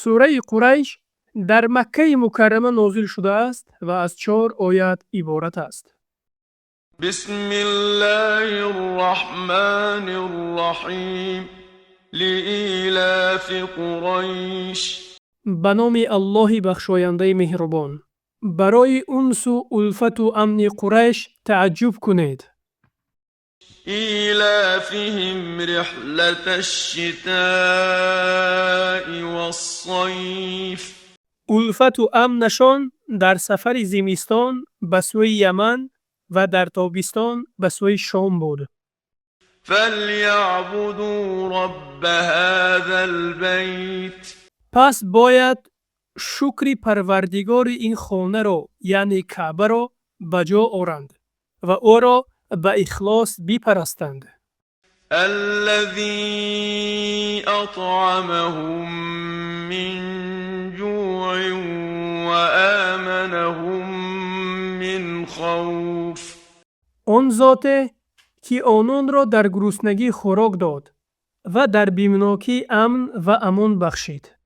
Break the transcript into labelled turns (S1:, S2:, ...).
S1: Сураи Қурайш дар Маккаи Мукаррама нозил шудааст ва аз чор оят иборат аст.
S2: بسم الله الرحمن الرحيم لإيلاف قريش.
S1: Ба номи Аллоҳи бахшояндаи меҳрубон. Барои унсу улфату амни Қурайш тааҷҷуб кунед.
S2: إيلافهم رحلة الشتاء والصيف.
S1: Улфату амнашон дар сафари зимистон ба сӯи Яман ва дар тобистон ба сӯи Шом буд.
S2: فليعبدوا رب هذا البيت.
S1: Пас бояд шукри Парвардигори ин хонаро, яъне Каъбаро, ба ҷо оранд ва ӯро ба ихлос бипарастанд.
S2: الذي أطعمهم من جوع وآمنهم من خوف.
S1: Он зоте, ки ононро дар гуруснагӣ хӯрок дод ва дар бимнокӣ амн ва амон бахшид.